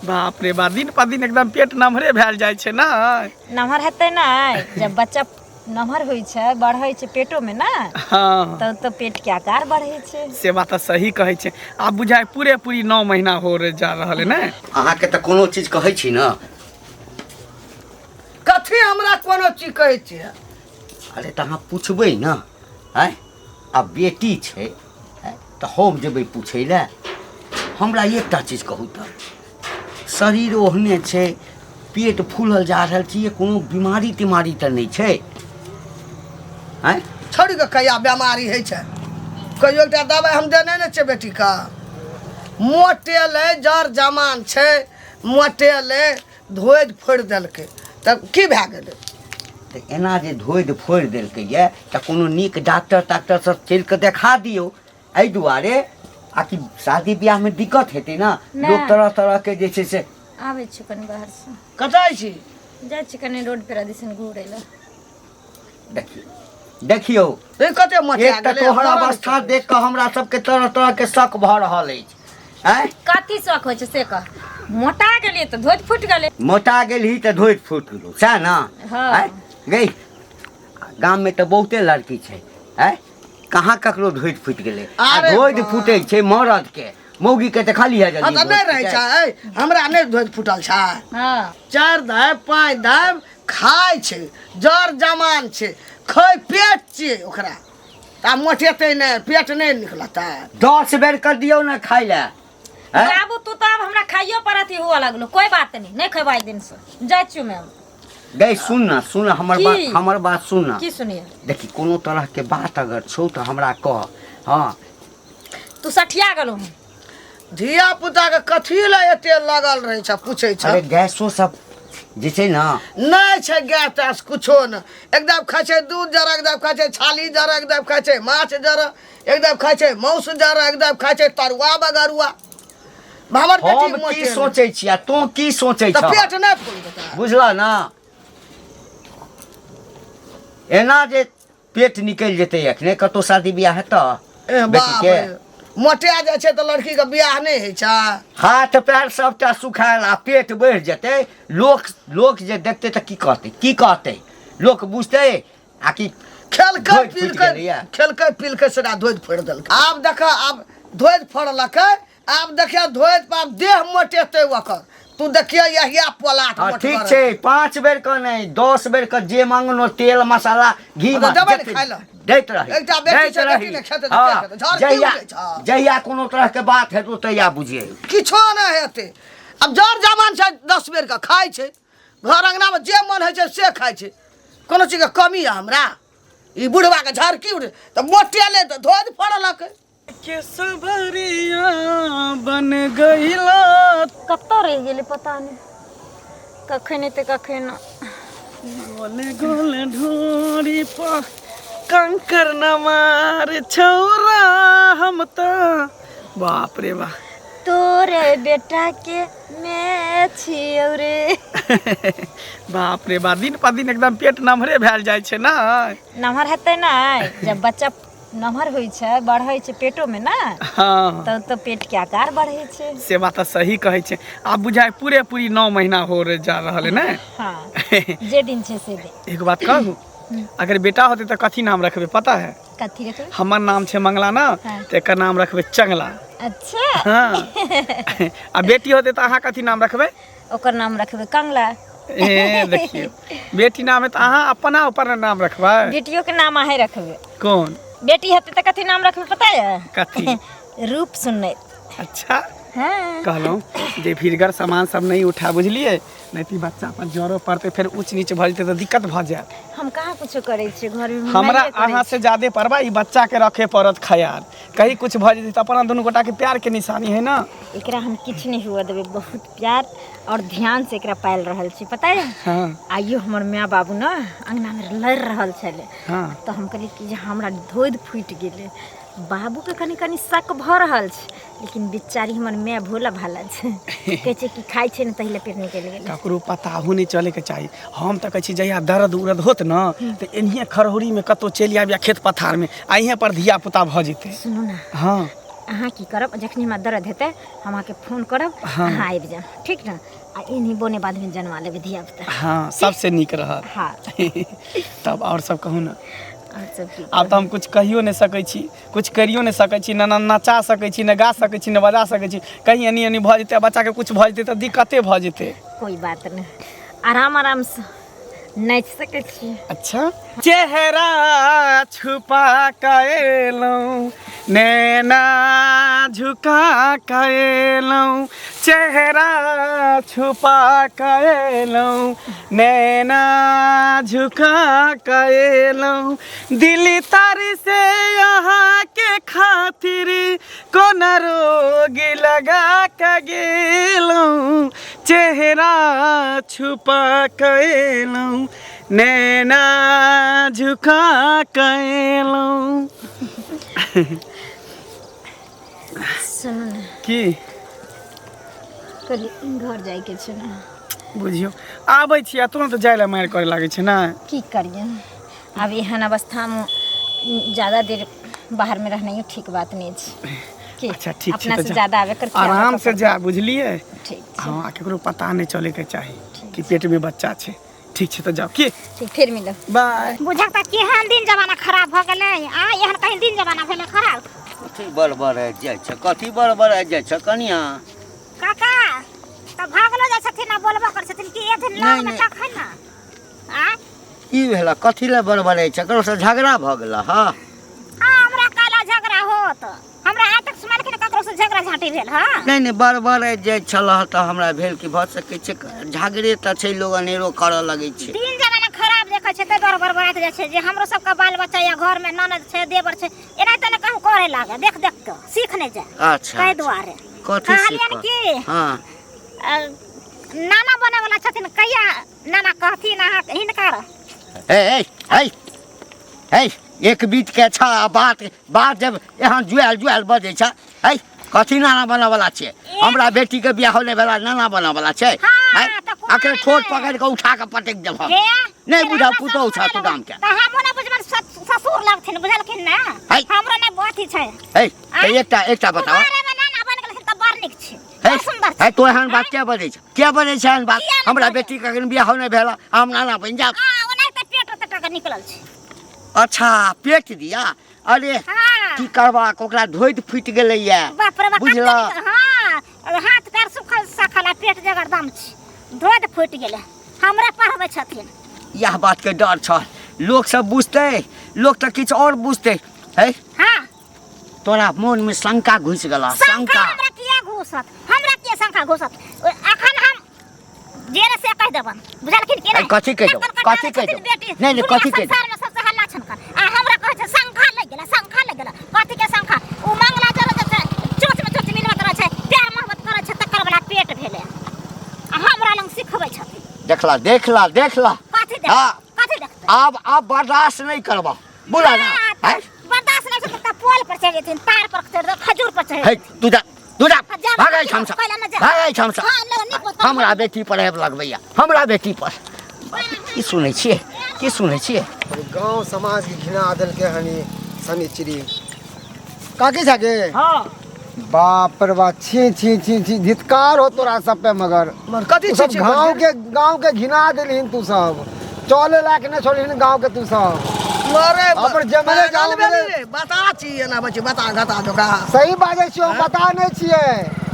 बाप रे बाप, दिन पर दिन एकदम पेट नमहरे भेल जाइ छै ने। नमहर हेतै ने, जब बच्चा नमहर होइ छै, बढ़ै छै पेटो में ना। हाँ। तब तो पेट के आकार बढ़ै छै। से बात तऽ सही कहै छै। आब बुझाइ पूरे पूरी 9 महीना हो रे जा रहल है ने। अहाँके तऽ कोनो चीज कहै छी ने। कथी हमरा कोनो चीज कहै छियै? अरे तऽ अहाँ पुछबै ने। आँय, आ बेटी छै आँय, तऽ हम जेबै पूछै लए? हमरा एकटा चीज कहू तऽ, शरीर ओहने छै, पेट फूलल जा रहल छै, ये कोनो बीमारी तीमारी तऽ नहि छै? आँय। छोड़ि कऽ कहिया बेमारी होइ छै? कहियो एकटा दबाइ हम देने नहि छियै बेटीके। मोटेलै, जर जमान छै, मोटेलै, धोधि फोड़ि देलकै तऽ की भए गेलै? तऽ एना जे धोधि फोड़ि देलकै यऽ तऽ कोनो नीक डॉक्टर ताक्टरसँ चलि कऽ देखा दियौ, एहि दुआरे आ कि शादी बियाहमे दिक्कत हेतै ने। नहि। लोक तरह तरहके जे छै से। आबै छी कनि बाहरसँ। कतऽ छी? जाइ छी कनि रोड पर दिसन घूरै लए। देखियौ, देखियौ। ए, कते मोटा एक तऽ गेलै, तोहर मरल अवस्था छै। देख कऽ हमरा सबके तरह तरह के शक भऽ रहल अछि। आँय। कथी शौक होइ छै से कह? मोटा गेलियै तऽ धोति फुटि गेलै। मोटा गेलही तऽ धोति फुटि गेलौ, सएह ने? हँ। आँय गै, गाममे तऽ बहुते लड़की छै, आँय, कहाँ ककरो धोति फुटि गेलै? आ अरे धोति बा। फुटै छै मरद के, मौगी के देखलियै हँ जल्दी तऽ नहि धोति रहै फुटै? छै। हमरा नहि धोति फुटल छै। हँ। 4 दाय 5 दाय खाइ छै, जर जमान छै, खै पेट छियै ओकरा, तऽ आब मोटेतै नहि, पेट नहि निकलतै? 10 बेर कर दियौ ने खाइ लए, आँय? बाबू, तू तऽ आब हमरा खाइयो पर अथी हुअ लगलो। कोई बात नहीं, नहीं खेबै दिन से, जाइ छियौ मैम। गै सुन न, सुन हमर की? बात, हमर बात सुन न। की सुनिए? देखी, कोनो तरह के बात अगर छौ तऽ हमरा कह। हँ। तू सठिया गेलौ हन। धिया पुता के कथी लए एते लगल रहै छै, पूछै छै? अरे गैसो सब जे छै ने। नहि छै गैस तैस कुछो नहि। एकदम खाइ छै दूध जरा, एकदम खाइ छै छाली जरा, एकदम खाइ छै माछ जरा, एकदम खाइ छै मांस जरा, एकदम खाइ छै तरुआ बगरुआ। हमर बेटी हम की मोटे सोचै छी आ तों की सोचै तऽ छह? पेट नहि फूल देतै। बुझल ना, एना जे पेट निकलि जेतै एखने, कतौ शादी बियाह हेतऽ ए बेटी बाप के? रे, मोटा जाइ छै तऽ लड़की के बियाह नहि होइ छै? हाथ पैर सबटा सुखायल आ पेट बढ़ि जेतै, लोक लोक जे देखतै तऽ की कहतै? की कहतै लोक? बुझतै आ कि खेलकै धोधि फुटि पीलकै? गेलैया। खेलकै पीलकै, सेटा धोधि फोड़ि देलकै। आब देख, आब धोधि फोड़लकै, आब देखिए धोधि पर आब देह मोटेतै ओकर, तू देखिए यहिया पोलाट। हाँ, मोटगर ठीक छै, 5 बेर के नहि, 10 बेर के जे मांगनो, तेल मसाला घी हाँ, तऽ देबै ने जते खाइ लए। दैत रही, एकटा बेटी दैत छै, बेटी रही। ने खेतै तऽ हाँ, के खेतै? झड़ की जहिया उगै छै? जहिया कोनो तरह के बात हेतौ तहिया बुझिए। किछो नहि हेतै। आब जर जमान छै, 10 बेर के खाइ छै, घर अङ्गनामे जे मन होइ छै से खाइ छै। कोनो चीजके कमी यऽ हमरा? ई बुढ़बाके झड़की उठे तऽ मोटेलै तऽ धोधि फड़लक। के सबरिया बन गईला। कतऽ रहि गेलै पता नहि, कखन एतै कखन। गोले गोले ढोरी पर कंकर न मार छौरा हम तऽ, बाप रे बा। तोरे बेटा के मैं छियौ रे। बाप रे बा, दिन पर दिन एकदम पेट नमहरे भेल जाइ छै ने। नमहर हेतै ने, जब बच्चा नमहर होइ छै, बढ़ै छै पेटो में ना। हाँ। तब तो पेट के आकार बढ़ै छै। से बात तऽ सही कहै छै। आब बुझाइ पूरे पूरी 9 महीना हो रे जा रहल है ने। हाँ, जे दिन छै से दिन। एक बात कहू, अगर बेटा होते तऽ कथी नाम रखबै, पता है? कथी रखबै? हमर नाम छै मंगला ना। हाँ। तऽ एकर नाम रखबै चंगला। अच्छा। हाँ, आ बेटी होते तऽ अहाँ कथी नाम रखबै? ओकर नाम रखबै कंगला। ए देखियौ, बेटी नाम है तऽ अहाँ अपना ऊपर नाम रखबै? बेटियो के नाम अहें रखबै। कोन? बेटी हेतै तऽ कथी नाम रखबै पता है? कथी? रूप सुनैत। अच्छा। हाँ। कहलहुँ जे भीड़गर सामान सब नहि उठा, बुझलियै? नहि तऽ ई बच्चा पर जरो पड़तै, फेर ऊँच नीच भऽ जेतै तऽ दिक्कत भऽ जायत। हम कहाँ कुछो करै छियै घरमे? हमरा माइए करै अहाँ से ज्यादे परवा ई बच्चा के रखे पड़त ख्याल, कहीं कुछ भऽ जेतै तऽ अपना दुनू गोटा के प्यार के निशानी है ना। छै। एकरा हम किछु नहि हुअ देबै, बहुत प्यार और ध्यान से एकरा पालि रहल छी, पता है? हाँ। आइयो हमर माय बाबू ने अंगनामे लड़ि रहल छलै। हाँ। तऽ हम कहलियै कि जे हमरा धोधि फूटि गेलै। बाबूके कनि कनि शक भऽ रहल छै, लेकिन बेचारी हमर माय भोला भाला छै, कहै छै कि खाइ छै ने तहिले पेट निकलि गेलै। ककरो पताहो नहि चलैके चाही। हम तऽ कहै छी जहिया दर्द उर्द होत ने तऽ एनहिए खरहोरीमे कतहु चलि आबि या खेत पथारमे, आ इहें पर धिया पुता भऽ जेतै। सुनू ने। हाँ। अहाँ की करब, जखनी हमरा दर्द हेतै हम अहाँके फोन करब। हाँ। अहाँ आबि जायब, ठीक ने? आ एनही बोने बाधमे जनवा लेबै धिया पुता। हाँ, सबसे नीक रहत। हाँ। तब आओर सब कहू ने। आओर सब की? आब तऽ हम कुछ कहियो नहि सकै छी, कुछ करियो नहि सकै छी, ने नचा सकै छी, ने गा सकै छी, ने बजा सकै छी। कहीं एनी एनी भऽ जेतै आ बच्चाके कुछ भऽ जेतै तऽ दिक्कते भऽ जेतै। कोई बात नहि, आराम आरामसँ नाचि सकै छियै। अच्छा, चेहरा छुपा कऽ एलहुँ, नैना झुका कऽ एलहुँ, चेहरा छुपा कऽ एलहुँ, नैना झुका कऽ एलहुँ, दिल तर से अहाँके खातिर कोना रोग लगा कऽ गेलहुँ, चेहरा छुपा कऽ एलहुँ, नैना झुका कऽ एलहुँ। सुनू ने। की? कहली घर जाइके छै ने। बुझियौ, आबै छी आ तुरन्त जाय लए मारि करे लागै छै ने। की करियै, आब एहन अवस्थामे ज्यादा देर बाहरमे रहनाइयो ठीक बात नहि छै की? अच्छा, ठीक छै। अपना तऽ से जा। ज्यादा आबे कर आराम से जा, बुझलियै? ठीक छै। हँ, आ केकरो पता नहि चलैके चाही कि पेटमे बच्चा छै। ठीक छै, तऽ जाउ की। ठीक, फेर मिलब। बाय। बुझक तऽ केहन दिन जमाना खराब भऽ गेलै आ एहन कहीं दिन जमाना भेलै खराब। कथी बड़बड़ आबि जाइ छै? कथी बड़बड़ आबि जाइ छै कनिया? काका तऽ भागलो जाइ छथिन आ बोलबो करै छथिन कि एथिन नहि, लगमे नहि। तखन ने आ की भेला? कथी लए बड़बड़ छै? ककरो से झगड़ा भऽ गेला? हँ। हाँ, हमरा काला झगड़ा होत? हमरा आइ तक सुनलखिन ककरो से झगड़ा झाँटी भेल? हँ। नहि नहि, बड़बड़ आबि जाइ छल तऽ हमरा भेल कि भऽ सकै छै झगड़े तऽ छै, लोग अनेरो करऽ लगै छै। दिन जमाना खराब देखै छै ताहि दुआरे बड़बड़ाइत जाइ छै जे हमरो सबके बाल बच्चा या घरमे ननद छै, देवर छै, एनाहिते ने कहूँ करे लागे, देख देख के सीख नहि जाय। अच्छा। ताहि दुआरे कथी कहलियनि सीखऽ? कि हँ। नाना बने वाला छथिन, कहिया नाना कहथिन अहाँ हिनकर? ए ए ए ए, एक बीत के छ आ बात बात जब एहन जुआल जुआल बजै छ। है, कथी नाना बनऽ वाला छै? हमरा बेटी के बियाह होने वाला नाना बनऽ वाला छै? हाँ, हैं? तऽ कुमारी अखन ठोर नहि। पकड़ि कऽ उठा कऽ पटकि देब हम। हे, नहि फेर बुझब हमरा पुतहु ससुर छ तू गाम के। तऽ हमरो नहि बुझबनि, ससुर लगथिन, बुझलखिन ने? है। हमरो नहि अथी छै। है, तऽ एकटा एकटा बताओ। कुमारेमे नाना बनि गेलखिन तऽ बड़ नीक छै, है, बड़ सुन्दर छै। है, तो एहन बात किया बजै छ? किया बजै छ एहन बात? किया नहि हमरा बजै? बेटी के अखन बियाह नहि भेल, हम नाना बनि जायब? आ ओनाहिते पेट ओते टाका निकलल छै। अच्छा, पेट दिया? अरे हाँ। की करबाक, ओकरा धोइत फूटि गेलैया। बाप रे बाप। बुझलह? कते नीक। हाँ, हाथ पैर सुखल सखल आ पेट जगर दम छै, धोइत फूटि गेलै। हमरे पढ़बै छथिन। इएह बातके डर छल, लोक सब बुझतै, लोक तऽ किछु आओर बुझतै। है। हाँ। तोरा मोनमे शंका घुसि गेला? शंका? शंका हमरा किया घुसत? हमरा किया शंका घुसत? अखन हम जे रे से कहि देबन, बुझलखिन कि ऐ, नहि? कथी कहि देबन? नकल कटाबै कथी कहि छथिन देबन? बेटी नहि, नहि, दुनिया कथी कहि देबन? संसारमे सबसे हल्ला छन कर आ हमरा कहै छै शंखा लागि गेला, शंखा लागि गेला। कथी के शंखा? ओ मंगला चलै छै, चोच में चोच मिलबैत रहै छै, प्यार मोहब्बत करै छै, तकर बला पेट भेलै आ हमरा लग सिखबै छथिन। देखला, देखला, देखला। कथी देख? हाँ। कथी देखतै? आब आब बर्दाश्त नहि करबा, बोला ना। हाँ, हैं? बर्दाश्त नहि छै तऽ पोल पर चढ़ि जेथिन, तार पर चढ़ि जेथिन, खजूर पर चढ़ि हे, तू जा, तू जा। जा, भागै जा, छम से। पहिले न जा। भागै छम से। हाँ, लग, नीक बात। हमरा बेटी पर आबि लगबैया हमरा बेटी पर। की सुनै छियै? की सुनै छियै? गांव समाज के घिना देलकै हनी शनिचरी काकी छाके। हाँ। बाप रे बाप, छी छी छी छी, धित्कार हो तोरा सब पे। मगर मगर कथी तू सब छी छी गांव के, गांव के घिना देलहिन तू सब, चले लायक नहि छोड़लहिन गांव के तू सब। मरे अपन जमले पागल जाओ भेली मेरे। रे, बता छी एना बच्ची बता घता जोका। सही बाजै छियौ, हम बता नहि छियै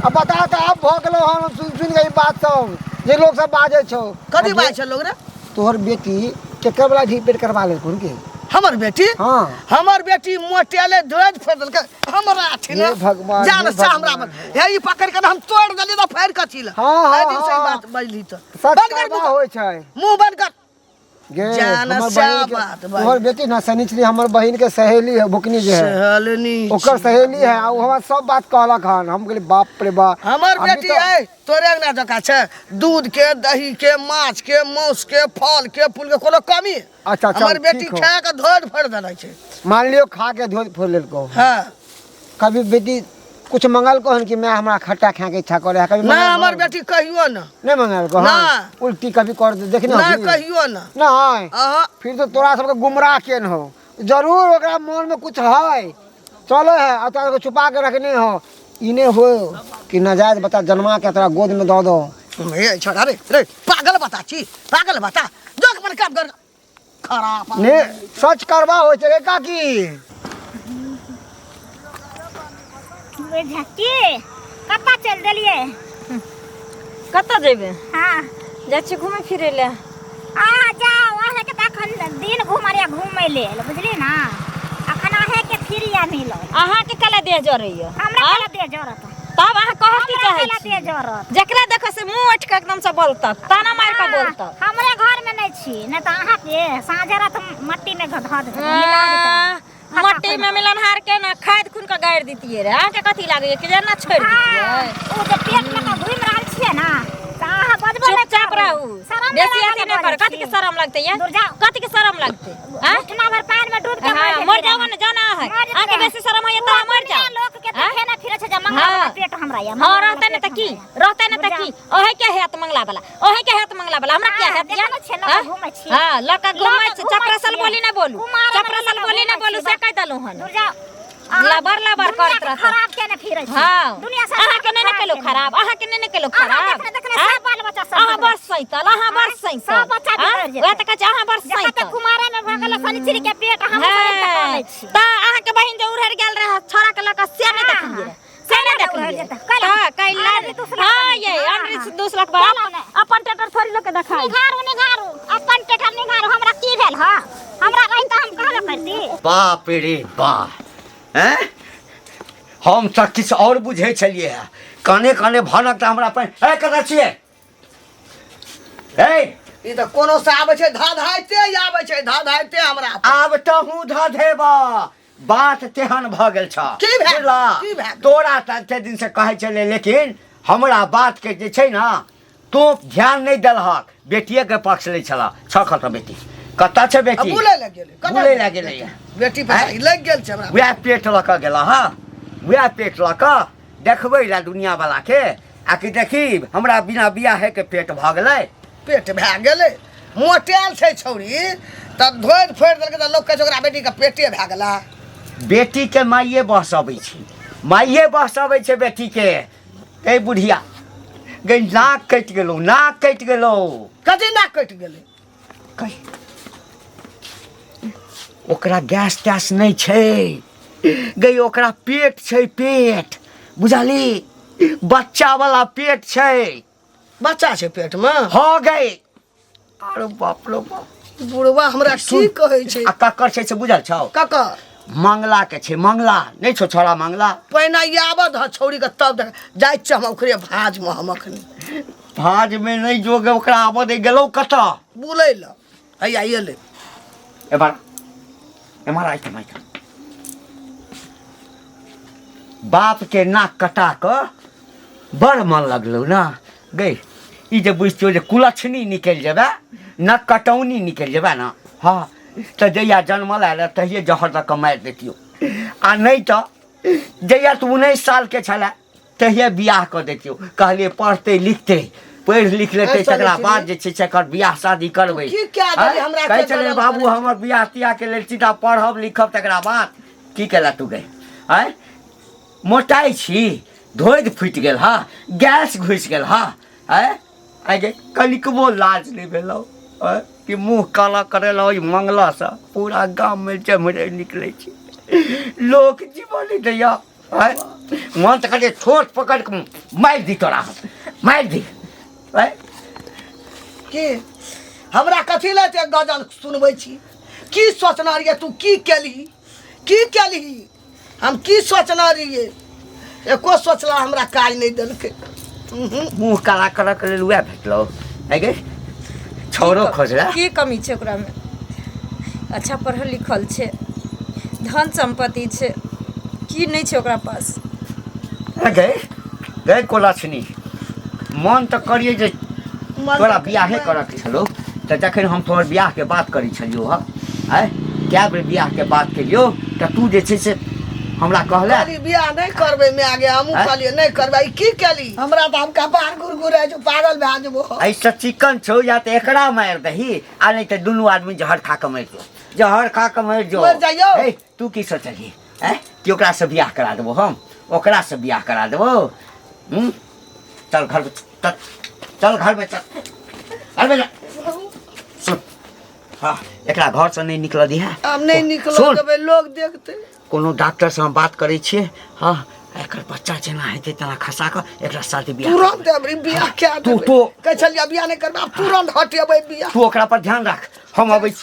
आ बता तऽ आब भऽ गेलौ हन सुनि सुनि कऽ ई बात सब जे लोक सब बाजै छौ। कथी बात छै लोग रे? तोहर बेटी केकर वाला ढीप पेट करवा लेलखुन के? हमर बेटी? हाँ। हमर बेटी मोटेले ध्वज फोड़ देलकै हमरा थिन। हे भगवान, जान हे से हमरा भगवान। हे ई पकड़ के हम तोड़ देली तऽ फाड़ कथी लए? हाँ, हाँ, एहि दिन से ई हाँ। बात बजली तऽ सच बंद कर करवा मुँह। होइ छै। मुँह बंद कर। गे जान हमर से बहिन के बात भाई। तोहर बेटी ना शनिचरी हमर बहिन के सहेली है, भुकनी जे है। सहलनी ओकर सहेली है आ ओ हमरा सब बात कहलक हन। हम कहली बाप रे बाप। हमर अभी बेटी तऽ- है तोरे अंगना जकाँ छै, दूध के, दही के, माछ के, मांस के, फल के, फूल के कोनो कमी? अच्छा, चल, हमर बेटी ठीक हो। खा के धोड़ फोड़ देने छै। मान लियो खा के धो फोड़ लेलको। हाँ। कभी बेटी कुछ मंगलको हन कि मैं हमरा खट्टा खाए के इच्छा करे है? कभी ना। मंगलको हमर हन? बेटी कहियो ना। नहीं मंगलको? ना। हन उल्टी कभी कर दे देखने ना। होबी? कहियो ना। नहीं? अहाँ फिर तो तोरा सबके गुमराह केन हो जरूर, ओकरा मन में कुछ है। चले है आ तोरा के छुपा के रखने हो ई नहि हो कि नाजायज बच्चा जन्मा के तोरा गोद में दऽ दो। हे छोड़ा रे रे, पागल बता छी, पागल बता, जो अपन काम कर खराब। ने सच करबा होइ छै रे काकी। की कतऽ चलि देलियै? कतऽ जेबै? हाँ, जाइ छियै घुमै फिरै लए। अहाँ जाउ, अहाँके तऽ अखन दिन घुमरिया घुमै लेल, बुझलियै ने? अखन अहाँके फ्री मिलल। अहाँके कला देह जरैया? हमरा कला देह जरत? तब अहाँ कहऽ की हमरा चाहै कला छी? देह जरत? जकरा देखो से मुंह उठि कऽ एकदम से बोलतक, ताना मारि कऽ बोलतक। हमरे घरमे नहि छी, नहि तऽ अहाँके साँझ रात मट्टीमे धऽ देतै, मिला देतै। मट्टी में मिलनहार के ना खाद खून के गाड़ि दितियै रे। अहाँके कथी लागैया कि जेना छोड़ि हाँ, दितियै? ओ जे पेट लऽ कऽ घुमि रहल छियै ने, तऽ अहाँ बजबो नहि चुपचाप करबै। रहू, शरम बेसी नहि अथी नहि लागल करू। कथी के छी? शरम लगतै ये? दूर जाउ। कथी के शरम लगतै? आँय? घुटना भर पानि में डूब के हाँ, मर जेतै। मर जाओ ने, जाना है। मर जेतै। अहाँके बेसी शरम होइए तऽ मर जाओ। दुनिया लोक के आँय? देखे ने फिरै छै जे मंगला वाला हाँ। पेट हमरा या। हाँ, रहतै ने तऽ की? रहतै ने तऽ की? ओहे के हेत मंगला वाला, ओहे के हेत मंगला वाला, हमरा क्या हाँ, हेत? देखै ने छियै, लऽ कऽ हाँ? घुमै छियै। हाँ, लऽ कऽ घुमै लऽ कऽ छी। घुमै चपरासल छियै। बोली नहि बोलू, कुमार मे चपरासल लऽ कऽ बोली नहि घुमै बोलू, छियै। से कहि देलहुँ हन। दूर जाउ। अहाँ लबर लबर दुनिया करैत के रहत। खराब केने फिरै छी। हाँ, दुनिया से अहाँके नहि ने केलहुँ खराब, अहाँके नहि ने केलहुँ अहाँ खराब। देखने देखने आँय? सब बाल बच्चा सब अहाँ बिगड़ल। बड़ सैतल, अहाँ बड़ आँय? सैतल। सब बच्चा आँय? बिगड़ि जेतै। वएह तऽ कहै छी, अहाँ बड़ जखन तक सैतल। कुमारे में भऽ गेल शनिचरी के पेट, हम सब हाँ, लै छी। तऽ अहाँके बहिन जे उड़हरि गेल रहै छोड़ा के लऽ कऽ, से नहि हाँ, देखलियै? हाँ। से नहि कैला उड़हरि देखलियै? जेतै? कैला? तऽ कैला आनरी दूसरा हाँ बहिन। ये हाँ, आनरी हाँ। दूसरा के बाप कैला नहि? अपन टेटर थोड़ी लोक के देखाइ। निघारू निघारू, अपन टेटर निघारू। हमरा की भेल? हँ, हमरा रही तऽ हम कहबे करती। बाप रे बाप, हैं, हम तऽ किछु आओर बुझै छलियै हँ। कने कने भनक तऽ हमरा पर ए कतऽ छियै ए? ई तऽ कोनो से आबै छै, धधाइते आबै छै, धधाइते हमरा पर। आब तहूँ धऽ देबऽ, बात तेहन भऽ गेल छ। की भए गेल? बुझलह? की भए गेल? तोरा तऽ एते दिनसँ कहै छलै, लेकिन हमरा बातके जे छै ने तोँ ध्यान नहि देलहक, बेटिएके पक्ष लै छलह। छ कतऽ बेटी? कतऽ छै आ बेटी? बुलै लए गेलै। कतऽ बुलै लए गेलैए। बेटी पछाड़ी लागि गेल छै हमरा। वएह पेट लऽ कऽ गेल हँ, वएह पेट लऽ कऽ देखबै लए दुनिआँवलाके आ कि देखी हमरा बिना बियाहेके पेट भऽ गेलै। पेट भए गेलै, मोटायल छै छौड़ी तऽ धोरि फोड़ि देलकै तऽ लोक कहै छै ओकरा बेटीके पेटे भए गेलै। बेटीके माइए बहसबै छै, माइए बहसबै छै बेटीके। ए बुढ़िया गई, नाक कटि गेलौ, नाक कटि गेलौ। कथी नाक कटि गेलै? कहि, ओकरा गैस तैस नहि छै गई, ओकरा पेट छै, पेट, बुझली? बच्चा वाला पेट छै। बच्चा छै पेटमे? हँ गई। अरे बाप रे बाप, बुढ़वा हमरा की कहै छै? आ ककर छै से बुझल छौ? ककर? मंगला के छै। मंगला नहि छौ छोड़ा मंगला? पहिने आबऽ दह छौड़ीके, तब देख जाइ छियै हम ओकरे भाजमे। हम अखनी भाजमे नहि जोगे, ओकरा आबऽ दे। गेलौ कतऽ? बुलै लए हैया एलै। एम्हर एम्हर, आइतम आइतम। बाप के नाक कटा कऽ बड़ मन लगलौ ने गई? ई जे बुझतियौ जे कुलक्षणी निकलि जेबै, नक कटौनी निकलि जेबै ने, हँ तऽ जहिया जन्मल आयल तहिये जहर दऽ कऽ मारि दैतियौ, आ नहि तऽ जहिया तू 19 सालके छलै तहिये बियाह कऽ दैतियौ। कहलियै पढ़तै लिखतै, पढ़ि लिख लेतै ऐ चलै तकरा छी बाद रे। जे छै से एकर बियाह शादी करबै। की कए देली हमरा? कहै के छलै गलत बाबू करै छै। हमर बियाह तियाहके लेल सीधा पढ़ब लिखब तकरा बाद। की केला तू गई? आँय, मोटाइ छी, धोधि फुटि गेल हँ, गैस घुसि गेल हँ। आँय आइ गे, कनिकबो लाज नहि भेलौ? आँय, कि मुँह काला करेलौ ई मंगलासँ? पूरा गाममे चमरे निकलै छै, लोक जीवन नहि दैया। आँय, मन तऽ कहै छोट पकड़ि कऽ मारि दी तोरा, मारि दी। आँय की हमरा कथी लए एते गजल सुनबै छी? की सोचने रहियै तू? की केलही, की केलही? हम की सोचने रहियै? एको सोचला हमरा काज नहि देलकै। उहुँ। मुँह काला करऽके लेल उएह भेटलौ? आइ गे, छौरो खोजला। की कमी छै ओकरामे? अच्छा पढ़ल लिखल छै, धन सम्पत्ति छै, की नहि छै ओकरा पास? गए गए कोलाछनी, मन तऽ करियै जे तोरा बियाहे करऽके छलौ तऽ जखन हम तोहर बियाहके बात करै छलियौ हँ, आँय, कए बेर बियाहके बात केलियौ तऽ तू जे छै से हमरा कहले कहली बियाह नहि करबै माय गे। हमहूँ आँय? कहलियै नहि करबै। ई की केली? हमरा तऽ हम कपार गुरगुराइ छौ, पागल भए जेबो। एहिसँ चिकन छौ, या तऽ एकरा मारि दही आ नहि तऽ दुनू आदमी जहर खा कऽ मरि जो, जहर खा कऽ मरि जो। मरि जाइयौ। हे, तू की सोचलही? आँय, कि ओकरासँ बियाह करा देबो हम ओकरासँ बियाह करा देबो हूँ चल घरमे चल चल घरमे चल घरमे चल सुन हाँ एकरा घरसँ नहि निकलऽ दिहे आब नहि निकलऽ सुन। देबै लोग देखतै कोनो डॉक्टरसँ हम बात करै छियै हँ एकर बच्चा जेना हेतै तेना खसा कऽ एकरा शादी बियाह तुरंत अबरी बियाह कए तू देबै तो कहै छलियै बियाह नहि करबै आब तुरंत हटेबै बियाह तू ओकरा पर ध्यान राख हम अबै छी।